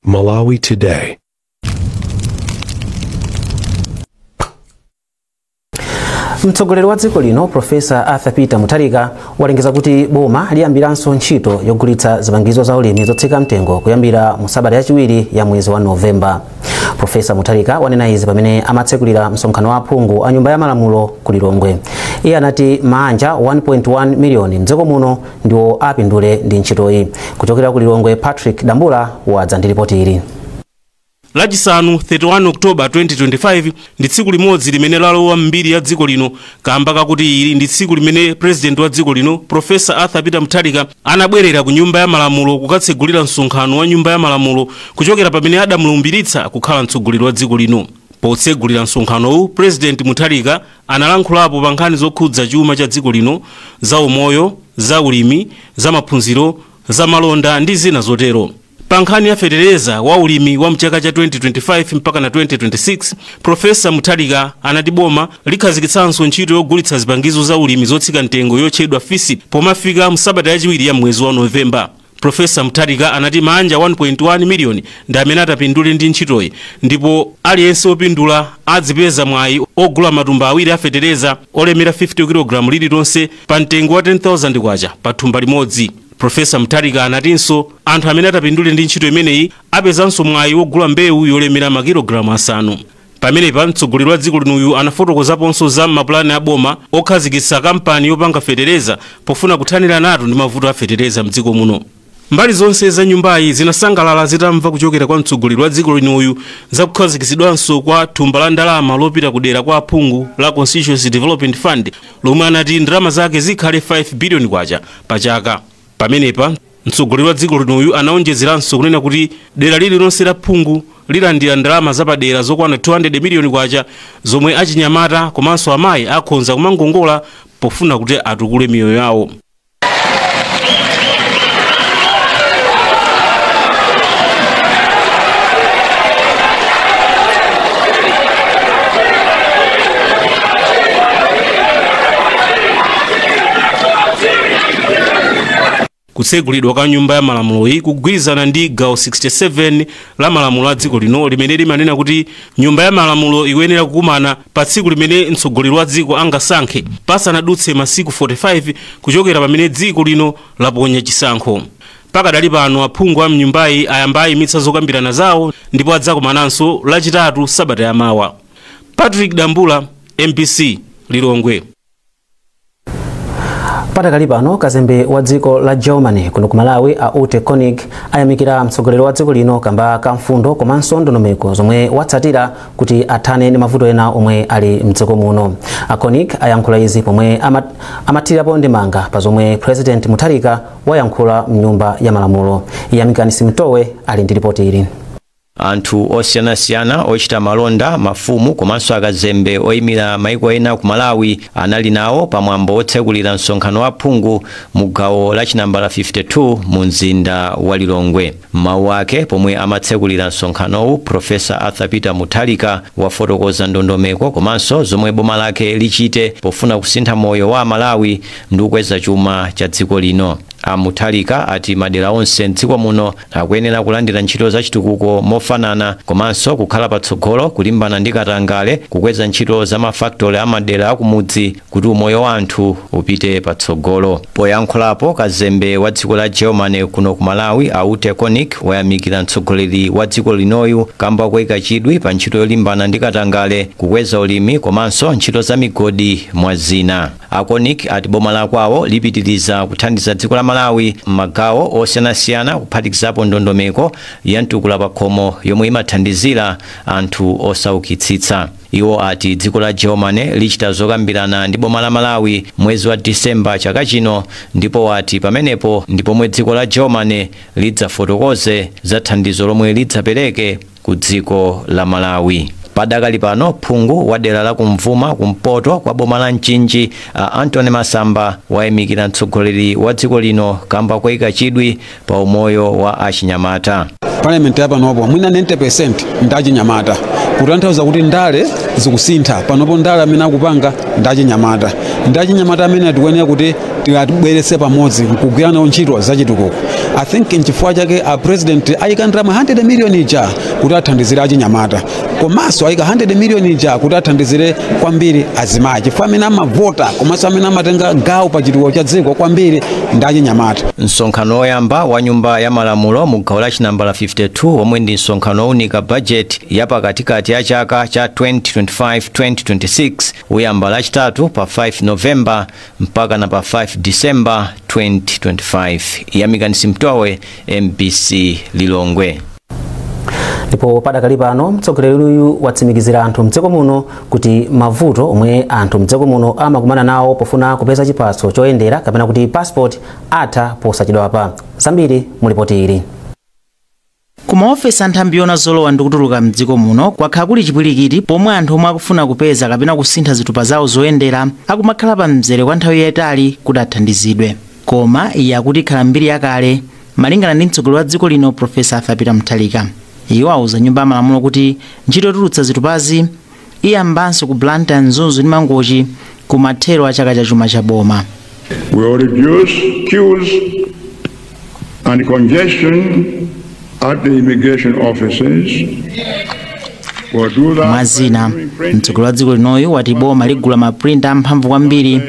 Malawi Today. Mtsogoleri wa dziko lino Profesa Arthur Peter Mutharika walengeza kuti boma liyambiranso ntchito yogulitsa zipangizo za ulimi zotsika mtengo kuyambira mu sabata yachiwiri ya mwezi wa Novemba. Profesa Mutharika wanena izi pamene amatsekulira msonkhano wa aphungu a nyumba ya malamulo ku Lilongwe. Iye anati maanja 1.1 miliyoni mdziko muno ndiwo apindule ndi ntchitoyi. Kuchokera ku Lilongwe, Patrick Dambula wadza ndi ripoti ili. Lachisanu 31 October 2025 ndi tsiku limodzi limene lalowa mbiri ya dziko lino kamba kakuti ili ndi tsiku limene president wa dziko lino Profesa Arthur Peter Mutharika anabwerera ku nyumba ya malamulo kukatsegulira msonkhano wa nyumba ya malamulo kuchokera pamene adamulumbiritsa kukhala mtsogoleri wa dziko lino. Potsegulira msonkhanowu, President Mutharika analankhulapo pa nkhani zokhudza chuma cha dziko lino, za umoyo, za ulimi, za maphunziro, za malonda ndi zina zotero. Pa nkhani ya fetereza wa ulimi wa mchaka cha 2025 mpaka na 2026, Profesa Mutharika anati boma likhazikitsanso ntchito yogulitsa zipangizo za ulimi zotsika mtengo yotchedwa FISP pomafika msabata yachiwiri ya mwezi wa Novemba. Profesa Mutharika anati maanja 1.1 miliyoni ndi amene atapindule ndi ntchitoyi, ndipo aliyense opindula adzipeza mwayi ogula matumba awiri a fetereza olemera 50 kg lililonse pa mtengo wa 10,000 kwacha pa thumba limodzi. Profesa Mutharika anatinso anthu amene atapindule ndi ntchito imeneyi apezanso mwayi wogula mbewu yolemera makilogalamu 5. Pamenepa mtsogoleri wa dziko linuyu anafotokozaponso za mapulani a boma okhazikitsa kampani yopanga fetereza pofuna kuthanira nato ndi mavuto a fetereza mdziko muno. Mbali zonse za nyumbayi zinasangalala zitamva kuchokera kwa mtsogoleri wa dziko linuyu za kukhazikitsidwanso kwa thumba la ndalama lopita kudera kwa aphungu la Constituency Development Fund lomwe anati ndalama zake zikhale 5 billion kwacha pa chaka. Pamenepa mtsogoleri wa dziko linuyu anaonjezeranso kunena kuti dera lililonse la phungu lilandira ndalama zapadera zokwana 200 miliyoni kwacha zomwe achinyamata komanso amayi akhonza kumangongola pofuna kuti atukule miyoyo yawo. Kutsegulidwa kwa nyumba ya malamuloyi kugwirizana ndi gawo 67 la malamulo a dziko lino limene limanena kuti nyumba ya malamulo ikuyenera kukumana pa tsiku limene mtsogoleri wa dziko angasankhe pasanadutse masiku 45 kuchokera pamene dziko lino laponya chisankho. Pakadali pano aphungu a mnyumbayi ayamba ayimitsa zokambirana zawo ndipo adzakumananso lachitatu sabata yamawa. Patrick Dambula, MBC, Lilongwe. Patakali pano kazembe wa dziko la Germany kuno ku Malawi a Ute Koenig ayamikira mtsogoleri wa dziko lino kamba ka mfundo komanso ndondomeko zomwe watsatira kuti athane ndi mavuto ena omwe ali mdziko muno. A Koenig ayankhula izi pomwe amathirapo ndemanga pa zomwe President Mutharika wayankhula mnyumba ya malamulo. Yamikani Simtowe ali ndi ripoti ili. Anthu osiyanasiyana ochita malonda, mafumu komanso akazembe oyimira maiko ena ku Malawi anali nawo pamwambo otsekulira msonkhano wa phungu mu gawo la chinambala 52 mu mzinda wa Lilongwe. Mawu ake pomwe amatsekulira msonkhanowu, Profesa Arthur Peter Mutharika wafotokoza ndondomeko komanso zomwe boma lake lichite pofuna kusintha moyo wa Malawi ndi kukweza chuma cha dziko lino. A Mutharika ati madera onse mdziko muno akuyenera kulandira ntchito za chitukuko mofanana komanso kukhala patsogolo kulimbana ndi katangale, kukweza ntchito za mafakitole amadera akumudzi kuti umoyo wa anthu upite patsogolo. Poyankhulapo kazembe wa dziko la Germany kuno ku Malawi a Ute Koenig wayamikira mtsogoleri wa dziko linoyu kamba koyika chidwi pa ntchito yolimbana ndi katangale, kukweza ulimi komanso ntchito za migodi mwa zina. A Koenig ati boma la kwawo lipitiriza kuthandiza dziko la Malawi m'magawo osiyanasiyana kuphatikizapo ndondomeko ya mtukula pakhomo yomwe imathandizira anthu osaukitsitsa. Iwo ati dziko la Germany lichita zokambirana ndi boma la Malawi mwezi wa Disemba chaka chino, ndipo ati pamenepo ndi pomwe dziko la Germany lidzafotokoze za thandizo lomwe lidzapereke ku dziko la Malawi. Padakali pano phungu wa dera la kumvuma kumpoto kwa boma la Mchinji Anthony Masamba wayamikira mtsogoleri wa dziko lino kamba koyika chidwi pa umoyo wa achinyamata. Parliament yapanopo mwina 90% ndi achinyamata, kutanthauza kuti ndale zikusintha panopo. Ndale amene akupanga ndi achinyamata, ndi achinyamata amene atikuyenera kuti tiwabweretse pamodzi nkugwira nawo ntchito zachitukuko. I think nchifukwa chake a president ayika ndalama 100 million ija kuti athandizire achinyamata, komanso ayika 100 million ija kuti athandizire kwambiri azimayi, chifukwa amene amavota komanso amene amatenga gawo pa chitukuko cha dziko kwambiri ndi achinyamata. Msonkhano woyamba wa Nyumba ya Malamulo mu gawo la chinambala 52, omwe ndi msonkhano wowunika bajeti ya pakatikati ya chaka cha 2025-2026, uyamba Lachitatu pa 5 Novemba mpaka na pa 5 Disemba 2025. Yamikani Simtowe, MBC, Lilongwe. Ndipo padakali pano mtsogoleriyu watsimikizira anthu mdziko muno kuti mavuto omwe anthu mdziko muno amakumana nawo pofuna kupeza chiphaso choyendera kapena kuti passport atha posachedwapa. Zambiri mulipoti ili. Ku maofesi a nthambi yoona zolowa ndi kutuluka mdziko muno kwakhala kuli chipwirikiti, pomwe anthu omwe akufuna kupeza kapena kusintha zitupa zawo zoyendera akumakhala pa mzere kwa nthawi yayitali kuti athandizidwe. Koma iye akuti ikhala mbiri yakale. Malingana ndi mtsogoleri wa dziko lino, Profesa Arthur Peter Mutharika, iwo auza Nyumba ya Malamulo kuti ntchito yotulutsa zitupazi iyambanso ku Blantyre, Mzuzu ndi Mangochi ku mathero a chaka cha chuma cha boma. We will reduce queues and congestion at the immigration offices. We'll do that Mwazina, mtsogoleri wa dziko linoyu wati boma ligula maprinta amphamvu kwambiri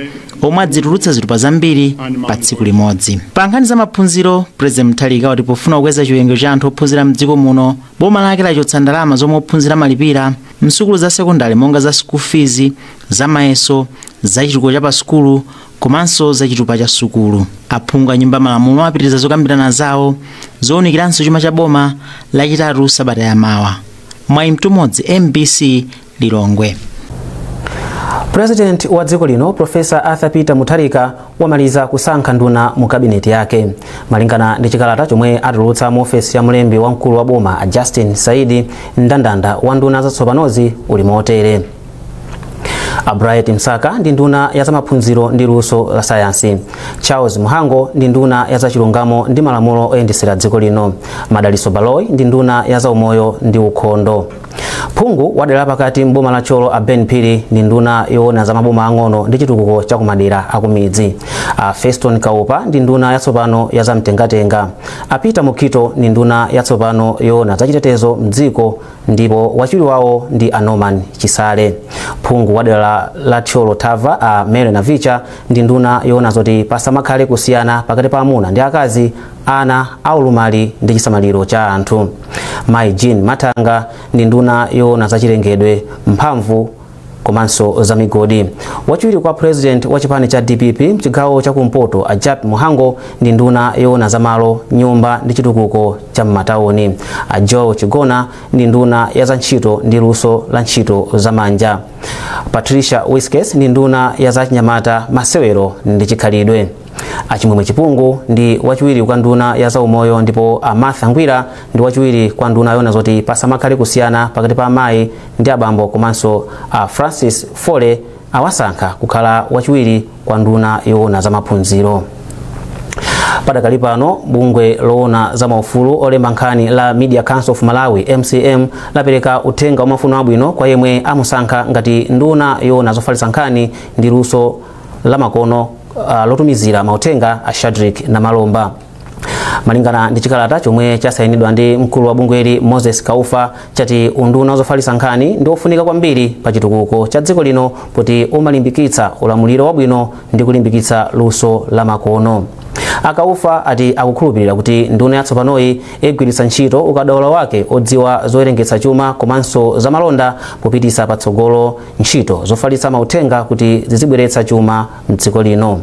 omwe adzitulutsa zitupa zambiri pa tsiku limodzi. Pa nkhani za maphunziro, President Mutharika wati pofuna kukweza chiwerengero cha anthu ophunzira mdziko muno, boma lake lachotsa ndalama zomwe ophunzira amalipira msukulu za sekondari, monga za school fees, za mayeso, za chitukuko cha pasukulu komanso za chitupa cha sukulu. Aphungu a Nyumba Malamulo apitiriza zokambirana zawo zowunikiranso chuma cha boma Lachitatu sabata yamawa. Mwayi Mtumodzi, MBC, Lilongwe. President wa dziko lino, Profesa Arthur Peter Mutharika, wamaliza kusankha nduna mu kabineti yake. Malingana ndi chikalata chomwe atulutsa mu ofesi ya mlembi wamkulu wa boma, Justin Saidi, mndandanda wa nduna zatsopanozi uli motere: Bright Msaka ndi nduna ya zamaphunziro ndi luso la sayansi, Charles Mhango ndi nduna ya zachilungamo ndi malamulo oyendesera dziko lino, Madaliso Baloyi ndi nduna ya zaumoyo ndi ukhondo, phungu wadera pakati mboma la Thyolo a Ben Phiri ndi nduna yoona za maboma ang'ono ndi chitukuko cha kumadera akumidzi, a Feston Kaupa ndi nduna yatsopano ya zamtengatenga, a Peter Mukhito ndi nduna yatsopano yoona zachitetezo mdziko ndipo wachiwiri wawo ndi a Norman Chisale, phungu wadera la Thyolo Thava a Mary Navicha ndi nduna yoona zoti pasamakhale kusiyana pakati pa amuna ndi akazi, ana aulumali ndi chisamaliro cha anthu, Mai Jean Mathanga ndi nduna yoona zachilengedwe, mphamvu komanso za migodi, wachiwiri kwa president wa chipani cha DPP mchigawo chakumpoto a Jappie Mhango ndi nduna yoona za malo, nyumba ndi chitukuko cha m'matawuni, a Joe Chigona ndi nduna ya za ntchito ndi luso la ntchito zamanja, Patricia Wiskes ndi nduna ya za chinyamata, masewero ndi chikhalidwe, Achimwemwe Chipungu ndi wachiwiri kwa nduna ya zaumoyo ndipo a Martha Ngwira ndi wachiwiri kwa nduna yoona zoti pasamakhale kusiyana pakati pa amayi ndi abambo, komanso a Francis Fole awasankha kukhala wachiwiri kwa nduna yoona za maphunziro. Padakali pano bungwe loona za maufulu olemba nkhani la Media Council of Malawi, MCM, lapereka uthenga wa mafuno abwino kwa yemwe amusankha ngati nduna yoona zofalitsa nkhani ndi luso la makono lotumizira mauthenga a Shadrick Namalomba. Malingana ndi chikalata chomwe chasayinidwa ndi mkulu wa bungweli, Moses Kaufa, chati unduna zofalitsa nkhani ndi ofunika kwambiri pa chitukuko cha dziko lino poti umalimbikitsa ulamuliro wabwino ndi kulimbikitsa luso la makono. Akaufa ati akukhulupirira kuti nduna yatsopanoyi igwiritsa ntchito ukadaulo wake odziwa zowerengetsa chuma komanso zamalonda popititsa patsogolo ntchito zofalitsa mauthenga kuti zizibweretsa chuma mdziko lino.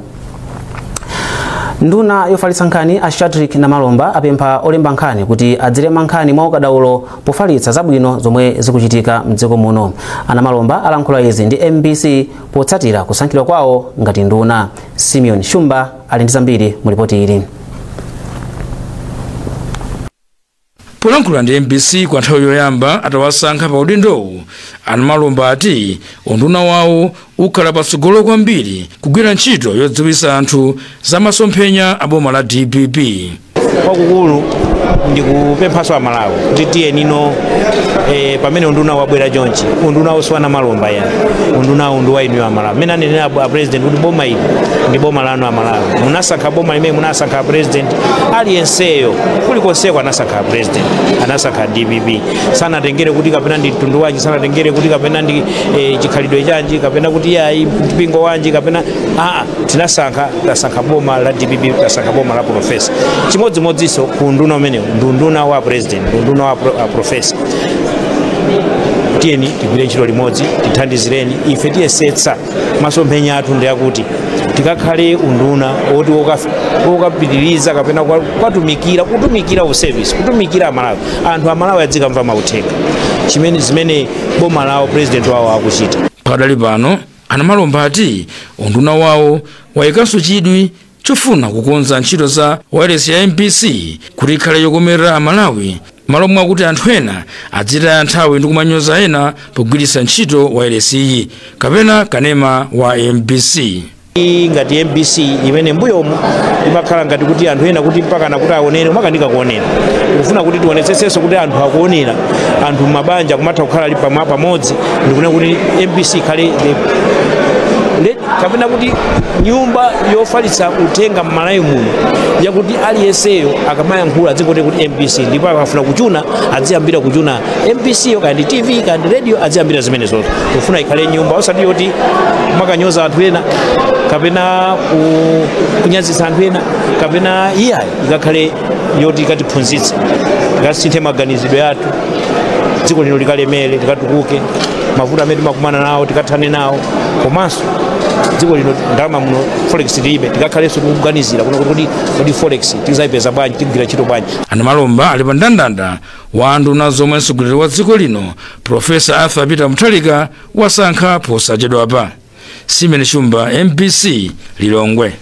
Nduna yofalitsa nkhani a Shadrick Namalomba apempha olemba nkhani kuti adzilemba nkhani mwa ukadaulo pofalitsa zabwino zomwe zikuchitika mdziko muno. Anamalomba alankhula izi ndi MBC potsatira kusankhidwa kwawo ngati nduna. Simeon Shumba ali ndi zambiri mu ripoti ili. Polankhula ndi MBC kwa nthawi yoyamba atawasankha pa udindowu, Anamalomba ati unduna wawo ukhala patsogolo kwambiri kugwira ntchito yodziwitsa anthu za masomphenya a boma la DPP. Kwakukulu Ndikupemphaso Amalawi kuti tiye nino pamene unduna wabwera chonchi, unduna oswana malomba yani, unduna undu wa inu Amalawi. Mmene anenera a president kuti boma ili ndi boma lanu Amalawi, munasankha boma limene munasankha president, aliyenseyo kulikonseko anasankha president, anasankha DPP. Sanatengere kuti kapena ndi mtundu wanji, sanatengere kuti kapena ndi chikhalidwe chanji, kapena kuti yayi mpingo wanji, kapena tinasankha, tasankha boma la DPP, tasankha boma la professor. Chimodzimodzinso ku unduna umenewu, ndi unduna wa president, ndi unduna wa professor. Tiyeni tigwire ntchito limodzi, tithandizireni ife, tiyesetsa. Masomphenya athu ndi akuti tikakhale unduna oti wokapitiriza kapena kwatumikira, kutumikira uservice, kutumikira Amalawi, anthu Amalawi adzikamva mauthenga chimene zimene boma lawo, president wawo akuchita. Pakadali pano Anamalomba ati unduna wawo wayikanso chidwi chofuna kukonza ntchito za wireless ya MBC kuti ikhale yokomerera Amalawi, malo mwakuti anthu ena adzitaya nthawi ndi kumanyoza ena pogwiritsa ntchito wireless iyi kapena kanema wa MBC. Ngati MBC imene mbuyomu imakhala ngati kuti anthu ena kuti mpaka nakuti aonere umakandika kuonera, kufuna kuti tionetsetsenso kuti anthu akuonera, anthu mabanja kumatha kukhala ali pamodzi, ndikunena kuti MBC ikhale kapena kuti nyumba yofalitsa uthenga m'Malawi muno, yakuti aliyenseyo akamayankhula adzingoti kuti MBC, ndipo akafuna kuchuna adziyambira kuchuna MBC yo, kandi TV kandi radio, adziyambira zimenezozo. Kufuna ikhale nyumba osati yoti makanyoza anthu ena kapena kunyazitsa anthu ena kapena iyayi, ikakhale yoti ikatiphunzitsa, ikasinthe maganizidwe athu, dziko lino likalemere, likatukuke, mavuto amene timakumana nawo tikathane nawo, komanso dziko lino ndalama muno forex tilibe, tikakhalenso tikuganizira kuno kuti kodi forex tizayipeza bwanji, tigwira ntchito bwanji. Anamalomba ali pa ndandanda wa nduna zomwe mtsogoleri wa dziko lino Profesa Arthur Peter Mutharika wasankha posachedwapa. Simon Shumba, MBC, Lilongwe.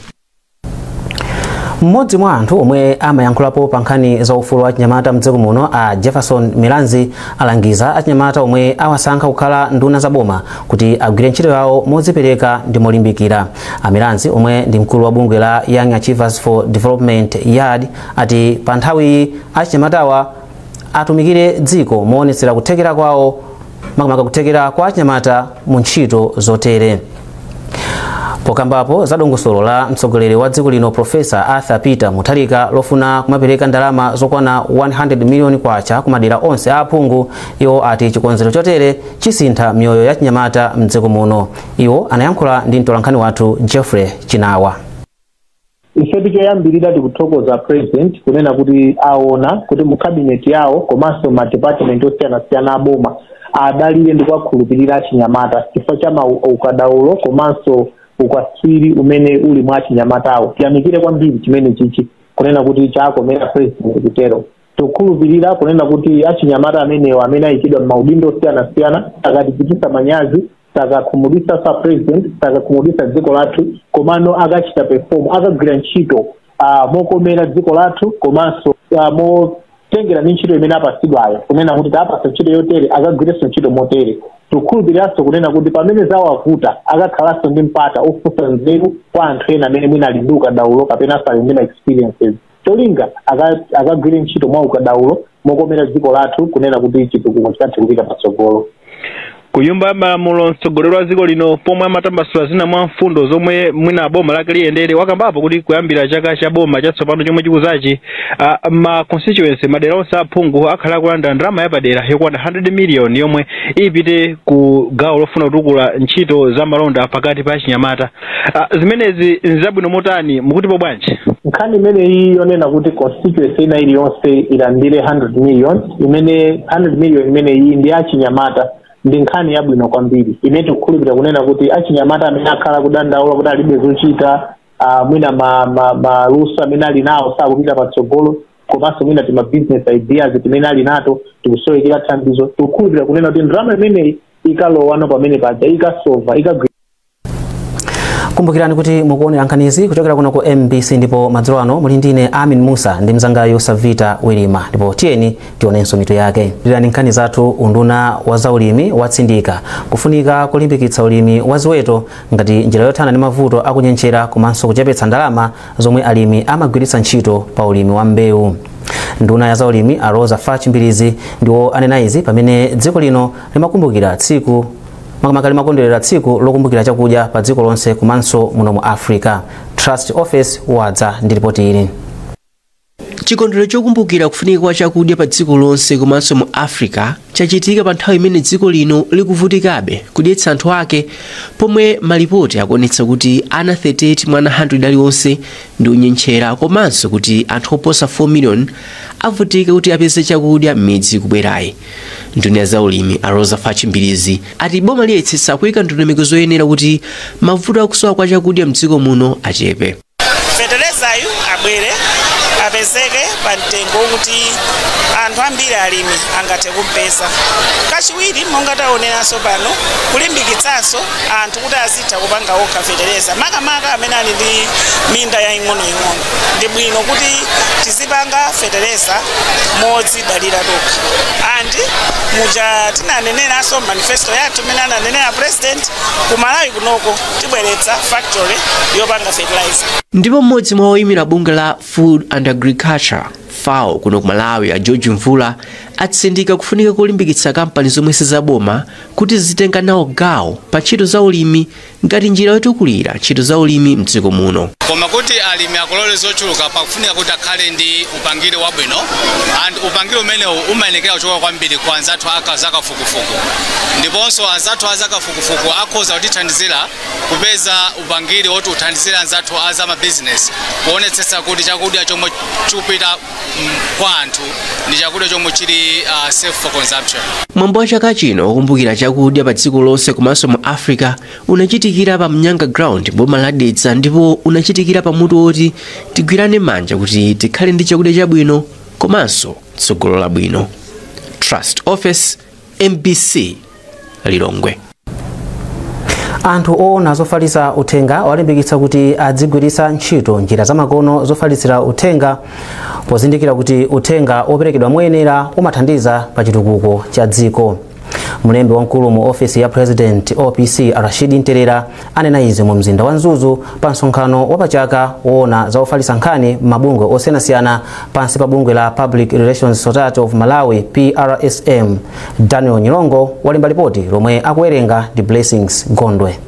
Mmodzi mwa anthu omwe amayankhulapo pa nkhani za ufulu wa achinyamata mdziko muno, a Jefferson Milanzi, alangiza achinyamata omwe awasankha kukhala nduna za boma kuti agwire ntchito yawo modzipereka ndi molimbikira. A Milanzi, omwe ndi mkulu wa bungwe la Young Achievers for Development, YAD, ati pa nthawiyi achinyamatawa atumikire dziko moonetsera kuthekera kwawo, makamaka kuthekera kwa achinyamata mu ntchito zotere. Pokambapo za dongosolo la mtsogoleri wa dziko lino Profesa Arthur Peter Mutharika lofuna kumapereka ndalama zokwana 100 miliyoni kwacha ku madera onse a aphungu, iwo ati chikonzero chotere chisintha miyoyo ya chinyamata mdziko muno. Iwo anayankhula ndi mtolankhani wathu Jeffrey Chinawa. Ifetu choyambirira tikuthokoza president kunena kuti aona kuti mu cabinet yawo komanso ma department osiyanasiyana aboma adalire ndi kuwakhulupirira achinyamata chifukwa cha ukadaulo komanso ukaswiri umene uli mwa achinyamatawo. Tiyamikire kwambiri chimene chichi kunena kuti chakomera president kutero. Tikukhulupirira kunena kuti achinyamata amenewo amene ayikidwa m'maudindo osiyanasiyana akatichitisa manyazi, sakakhumudwitsa sa president, sakakhumudwitsa dziko lathu, komano akachita perform, akagwira ntchito mokomera dziko lathu komanso motengera ndi ntchito imene apasidwayo, kunena kuti tapasa ntchito yotere, akagwirenso ntchito motere. Tikukhulupiriranso kunena kuti pamene zawavuta akakhalanso ndi mpata ofunsa nzeru kwa anthu ena amene mwina ali ndi ukadaulo kapena ali ndi ma experiences, cholinga akagwire ntchito mwa ukadaulo mokomera dziko lathu, kunena kuti chitukuko chikathe kupita patsogolo. Ku Nyumba ya Malamulo, mtsogoleri wa dziko lino pomwe amatambasula zina mwa mfundo zomwe mwina boma lake liyendere, wakambapo kuti kuyambira chaka cha boma chatsopano chomwe chikuzachi, ma constituency, madera onse aphungu akhala akulandira ndalama yapadera yokwana 100 million yomwe ipite ku gawo lofuna kutukula ntchito za malonda pakati pa achinyamata. Zimenezi nzabwino motani? Mukutipo bwanji? Nkhani imeneyi yonena kuti constituency ina iliyonse ilandire 100 million, imene 100 million imeneyi ndi achinyamata, ndi nkhani yabwino kwambiri imene tikukhulupirira kunena kuti achinyamata amene akhala kudandaula kuti alibe zochita, mwina maluso amene ali nawo sakupita patsogolo, komanso mwina tima business ideas timene ali nato tikusowekera thandizo, tikukhulupirira kunena kuti ndalama imeneyi ikalowano pamene paja, ikasova, ikagwira. Kumbukirani kuti mukuonera nkhanizi kuchokera kuno ku MBC, ndipo madzulo ano muli ndine Amin Musa ndi mzangayo Savita Wilima, ndipo tiyeni tionenso mitu yake. Lirani nkhani zathu. Unduna wa zaulimi watsindika kufunika kulimbikitsa ulimi wa ziweto ngati njira yothana ndi mavuto akunyentchera komanso kuchepetsa ndalama zomwe alimi amagwiritsa ntchito pa ulimi wa mbewu. Nduna ya zaulimi a Rosa Fatch Mbilizi ndiwo anena izi pamene dziko lino limakumbukira tsiku, makamaka limakondwerera tsiku lokumbukira chakudya pa dziko lonse komanso muno mu Africa. Trust Office wadza ndi ripoti ili. Chikondwerero chokumbukira kufunika kwa chakudya pa dziko lonse komanso mu Africa chachitika pa nthawi imene dziko lino likuvutikabe kudyetsa anthu ake, pomwe malipoti akuonetsa kuti ana 38 mwa 100 aliwonse ndi unyentchera, komanso kuti anthu oposa 4 million avutika kuti apeze chakudya m'midzi kubwerayi. Nduna ya zaulimi a Rosa Fatch Mbilizi ati boma liyesetsa kuyika ndondomeko zoyenera kuti mavuto akusowa kwa chakudya mdziko muno achepe. Feterezayu abwere, apezeke pa mtengo wokuti anthu ambiri alimi angathe kumpeza. Kachiwiri, monga taoneranso pano, kulimbikitsanso anthu kuti azitha kupanga okha fetereza, makamaka amene ali ndi minda yaing'onoing'ono. Ndi bwino kuti tizipanga fetereza modzidalira tokha, and muja tinaneneranso manifesto yathu imene ananenera President, ku Malawi kunoko tibweretsa factory yopanga fertilizer. Ndipo mmodzi mwa oyimira bungwe la Food and Agriculture, FAO, kuno ku Malawi, a George Mvula, atsindika kufunika kolimbikitsa kampani zomwe sizaboma kuti zitenga nawo gawo pa ntchito za ulimi ngati njira yotukulira ntchito za ulimi mdziko muno. Koma kuti alimi akolole zochuluka, pakufunika kuti akhale ndi upangiri wabwino, and upangiri umenewu umayenekera kuchoka kwambiri kwa anzathu aka zakafukufuku, ndiponso anzathu azakafukufuku akhoza kutithandizira kupeza upangiri woti uthandizire anzathu azamabizinesi kuonetsetsa kuti chakudya chomwe chikupita kwa anthu ndi chakudya chomwe chili safe for consumption. Mwambo wa chaka chino wokumbukira chakudya pa dziko lonse komanso mu Africa unachitikira pa Mnyanga Ground, boma la Dedza, ndipo unachitikira pa mutu woti tigwirane manja kuti tikhale ndi chakudya chabwino komanso tsogolo labwino. Trust Office, MBC, Lilongwe. Anthu oona zofalitsa uthenga walimbikitsa kuti adzigwiritsa ntchito njira zamakono zofalitsira uthenga, pozindikira kuti uthenga operekedwa moyenera umathandiza pa chitukuko cha dziko. Mlembi wamkulu mu ofisi ya President, OPC, Rashid Nterera, anena izi mu mzinda wa Mzuzu pa msonkhano wapachaka woona za ofalitsa nkhani m'mabungwe osiyanasiyana pansi pa bungwe la Public Relations Society of Malawi, PRSM. Daniel Nyilongo walemba ripoti lomwe akuwerenga ndi Blessings Gondwe.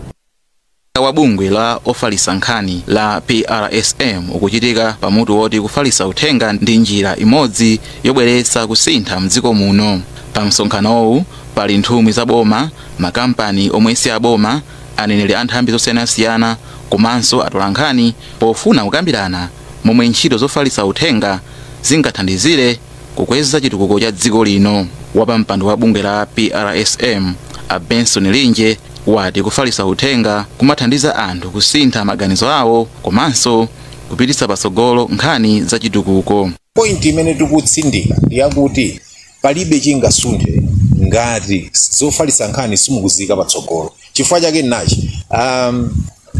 Wa bungwe la ofalitsa nkhani la PRSM ukuchitika pamutu woti kufalitsa uthenga ndi njira imodzi yobweretsa kusintha mdziko muno. Pa msonkhanowu pali nthumwi za boma, makampani omwe si aboma, aneneri a nthambi zosiyanasiyana komanso atolankhani, pofuna kukambirana momwe ntchito zofalitsa uthenga zingathandizire kukweza chitukuko cha dziko lino. Wapampando wa bungwe la PRSM, a Benson Linje, wati kufalitsa uthenga kumathandiza anthu kusintha maganizo awo komanso kupititsa patsogolo nkhani za chitukuko. Point imene tikutsindika ndi yakuti palibe chingasunthe ngati zofalitsa nkhani simukuzika patsogolo. Chifukwa chake nachi,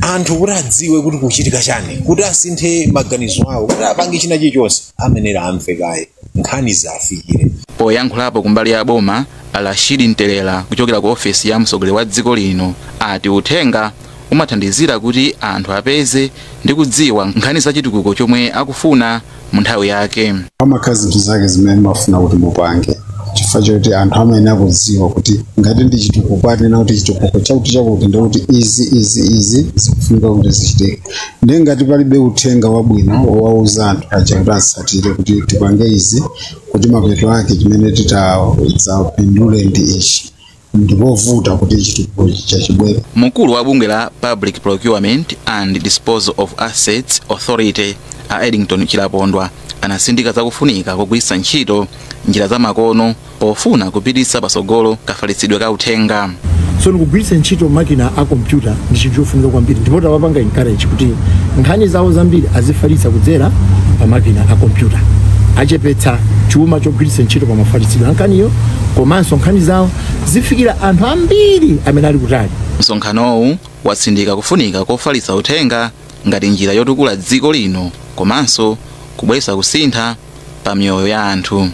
anthu kuti adziwe kuti kuchitika chani, kuti asinthe maganizo awo, kuti apange china chilichonse, amenera amve kaye nkhani zafikire. Poyankhulapo kumbali ya boma, Rashidi Nterera kuchokera ku ofesi ya mtsogoleri wa dziko lino ati uthenga umathandizira kuti anthu apeze ndi kudziwa nkhani za chitukuko chomwe akufuna mu nthawi yake. Pamakhala zinthu zake zimene mafuna kuti mupange, chifukwa choti anthu amayenera kudziwa kuti ngati ndi chitukuko, atinena kuti chitukuko chakuti chakuti, ndikuti izi, izi, izi zikufunika kuti zichitike. Ndiye ngati palibe uthenga wabwino wowauza anthu aja kuti atsatire kuti tipange izi kuti mapeto ake chimene titadzapindule ndi ichi, ndipovuta kuti chitukuko chachibwere. Mkulu wa bungwe la Public Procurement and Disposal of Assets Authority, a Eddington Chilapondwa, anasindika zakufunika kugwiritsa ntchito njira zamakono pofuna kupititsa patsogolo kafalitsidwe ka uthenga. So nikugwiritsa ntchito makina a kompyuta ndi chinthu chofunika kwambiri, ndipo tawapanga encourage kuti nkhani zawo zambiri azifalitsa kudzera pa makina a kompyuta. Achepetsa chuma chogwiritsa ntchito pa mafalitsidwe a nkhaniyo, komanso nkhani zawo zifikira anthu ambiri amene ali kutali. Msonkhanowu watsindika kufunika kofalitsa uthenga ngati njira yotukula dziko lino komanso kubweretsa kusintha pa miyoyo ya anthu.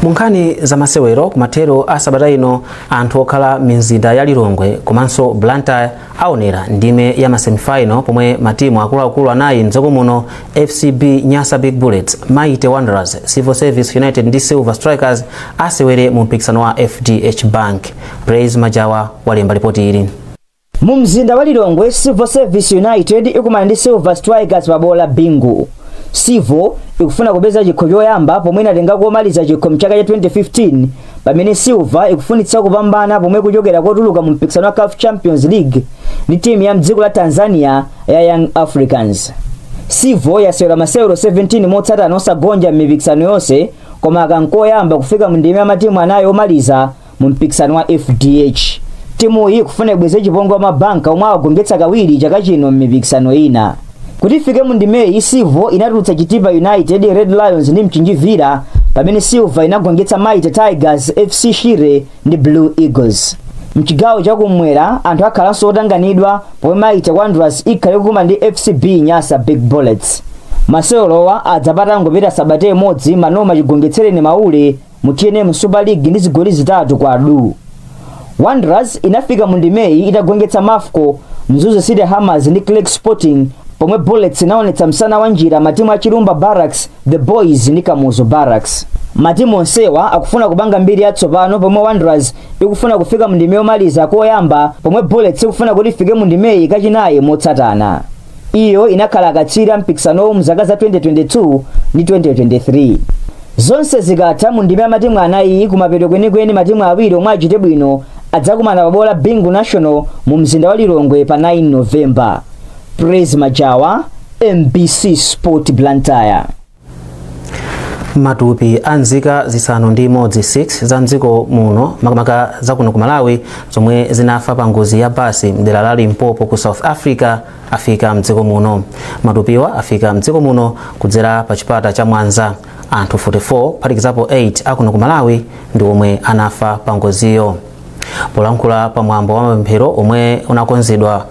Mu nkhani za masewero, kumathero a sabata ino anthu okhala mizinda ya Lilongwe komanso Blantyre aonera ndime ya ma semifinal pomwe matimu akuluakulu anayi mdziko muno, FCB Nyasa Big Bullets, Mighty Wanderers, Civil Service United ndi Silver Strikers, asewere mu mpikisano wa FDH Bank. Praise Majawa walemba ripoti ili. Mu mzinda wa Lilongwe, Civil Service United ikumana ndi Silver Strikers pa bwalo la Bingu. Civil ikufuna kupeza chikho choyamba pomwe inatenga komaliza chikho mchaka cha 2015, pamene Silver ikufunitsa kupambana pomwe kuchokera kotuluka mu mpikisano wa CAF Champions League ndi timu ya mdziko la Tanzania ya Young Africans. Civil yasewera masewero 17 motsatana osagonja m'mipikisano yonse, koma akankoyamba kufika mu ndime ya matimu anayi omaliza mu mpikisano wa FDH. Timu iyi ikufuna ibweze chipongwe wa mabanka omwe awagonjetsa kawiri chaka chino m'mipikisano ina. Kuti ifike mu ndimeyi, Civil inatulutsa Chitipa United, Red Lions ndi Mchinji Villa, pamene Silver inagonjetsa Mighty Tigers, FC Shire ndi Blue Eagles. Mchigawo chakumwera anthu akhalanso otanganidwa pomwe Mighty Wanderers ikhale kukumana ndi FCB Nyasa Big Bullets. Masewerowa adzapata ngopita sabata imodzi Manoma chigonjetsereni Maule mu TNM Super League ndi zigoli 3-2. Wanderers inafika mu ndimeyi itagonjetsa Mafco, Mzuzu City Hammers ndi Clegg Sporting, pomwe Bullets inaonetsa msana wa njira matimu a Chilumba Barracks, The Boys ndi Kamuzu Barracks. Matimu onsewa akufuna kupanga mbiri yatsopano, pomwe Wanderers ikufuna kufika mu ndime yomaliza koyamba, pomwe Bullets ikufuna kuti ifike mu ndimeyi kachinayi motsatana. Iyo inakhala akatswiri mpikisanowu mzaka za 2022 ndi 2023. Zonse zikatha mu ndime ya matimu anayi, kumapeto kwenikweni matimu awiri omwe achite bwino adzakumana pa bwalo la Bingu National mu mzinda wa Lilongwe pa 9 November. Praise Majawa, MBC Sport, Blantyre. Matupi a nzika 6 6 za mdziko muno, makamaka zakuno ku Malawi, zomwe zinafa pa ngozi ya basi mdera la Limpopo ku South Africa afika mdziko muno. Matupiwa afika mdziko muno kudzera pa chipata cha Mwanza. Anthu 44, kuphatikizapo 8 akuno ku Malawi, ndi omwe anafa pa ngoziyo. Polankhula pa mwambo wa mapemphero omwe unakonzedwa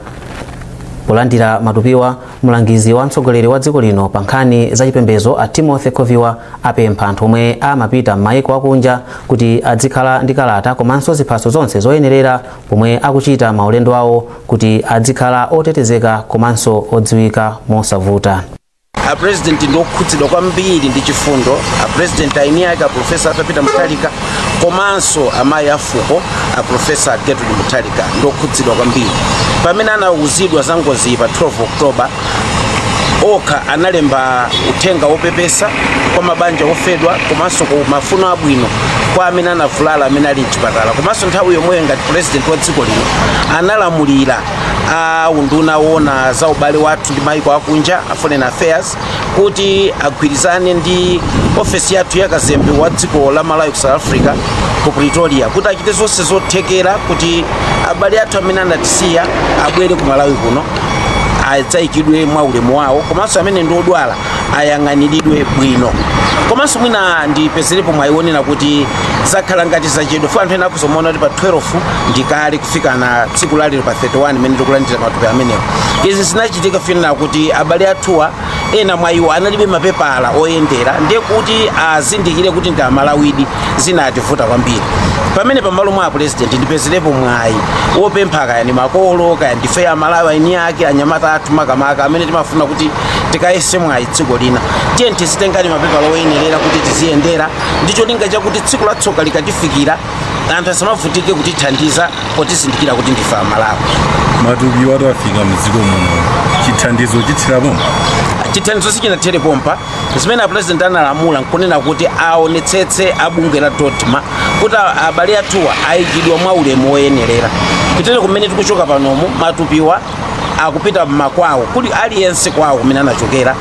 polandira matupiwa, mlangizi wa mtsogoleri wa dziko lino pa nkhani za chipembedzo a Timothy Khoviwa apempha anthu omwe amapita m'mayiko akunja kuti adzikhala ndi kalata komanso ziphaso zonse zoyenerera pomwe akuchita maulendo awo, kuti adzikhala otetezeka komanso odziwika mosavuta. A President ndi okhudzidwa kwambiri ndi chifundo. A President aini ake a Professor Arthur Peter Mutharika komanso amayi afuko a Professor Gertrude Mutharika ndi okhudzidwa kwambiri. Pamene anawuzidwa za ngozi pa 12 October, okha analemba uthenga wopepesa kwa mabanja ofedwa komanso ku mafuno abwino kwa amene anavulala amene ali mchipatala. Komanso nthawi yomweyo, ngati President wa dziko lino, analamulira a unduna wona za ubale wathu ndi maiko akunja, a Foreign Affairs, kuti agwirizane ndi ofesi yathu ya kazembe wa dziko la Malawi ku South Africa ku Pretoria, kuti achite zonse zothekera kuti abale athu amene anatisiya abwere ku Malawi kuno adzayikidwe mwa ulemu wawo, komanso amene ndi odwala ayang'aniridwe bwino. Komanso mwina ndipezerepo mwayionera kuti zakhala ngati zachedwa fo anthu ena akuzomaona kuti pa 12 ndikale kufika na tsiku lalero pa 31 imene tikulandira matupi amenewo. Izi zinachitika finena kuti abale athuwa ena mwa iwo analibe mapepala oyendera, ndiye kuti azindikire kuti ndi Amalawidi zinativuta kwambiri. Pamene pamalo mwa President ndipezerepo mwayi wopempha kaya ndi makolo, kaya ndife Amalawi aini ake, anyamata athu makamaka amene timafuna kuti tikayese mwayi dziko lina, tiye tizitengani mapepala oyenerera kuti tiziyendera, ndi cholinga chakuti tsiku la tsoka likatifikira anthu asamavutike kutithandiza potizindikira kuti ndife Amalawi. Matupi watu afika mdziko muno, chithandizo chithira pompa? Chithandizo sichinathere pompa. Zimene a President analamula nkunena kuti aonetsetse abungwe la DoDMA kuti abale athuwa ayikidwa mwa ulemu woyenerera. Kutere kumene tikuchoka panomu, matupiwa akupita mmakwawo, kuli aliyense kwawo kumene anachokera.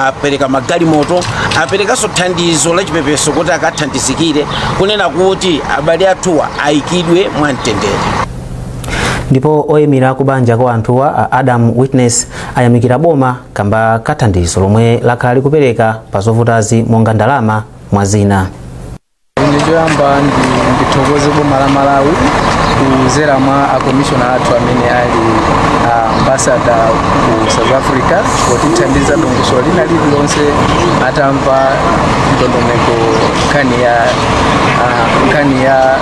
Apereka magalimoto, aperekanso thandizo la chipepeso kuti akathandizikire kunena kuti abale athuwa ayikidwe mwamtendere. Ndipo oyimira kubanja kwa anthuwa a Adam Witness ayamikira boma kamba kathandizo lomwe lakhala likupereka pa zovutazi monga ndalama mwa zina. Ine choyamba ndithokoze boma la Malawi kuzera mwa akomishona athu amene ali ambassador ku South Africa potithandiza dongosolo lina lililonse atamva ndondomeko nkhani ya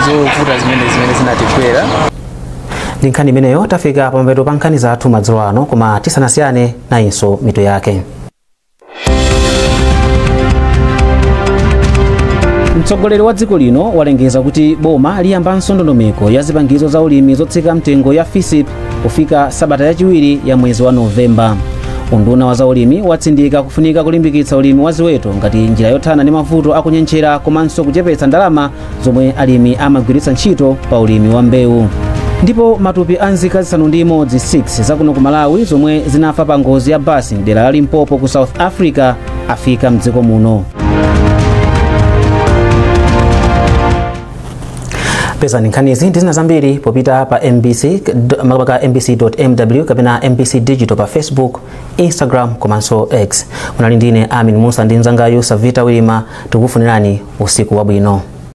zovuta zimene zinatigwera. Ndi nkhani imeneyo tafika pamapeto pa nkhani zathu madzulo ano, koma tisanasiyane, nayinso mitu yake. Mtsogoleri wa dziko lino walengeza kuti boma liyambanso ndondomeko ya zipangizo za ulimi zotsika mtengo ya FISP kufika sabata yachiwiri ya mwezi wa Novemba. Unduna wa zaulimi watsindika kufunika kulimbikitsa ulimi wa ziweto ngati njira yothana ndi mavuto akunyentchera komanso kuchepetsa ndalama zomwe alimi amagwiritsa ntchito pa ulimi wa mbewu. Ndipo matupi a nzika 6 6 zakuno ku Malawi zomwe zinafa pa ngozi ya basi mdera la Limpopo ku South Africa afika mdziko muno. Pezani nkhanizi ndi zina zambiri popita pa MBC, maka mbc.mw kapena MBC Digital pa Facebook, Instagram komanso X. Munali ndine Amin Musa ndi mnzangayu Savita Wilima. Tikufunirani usiku wabwino.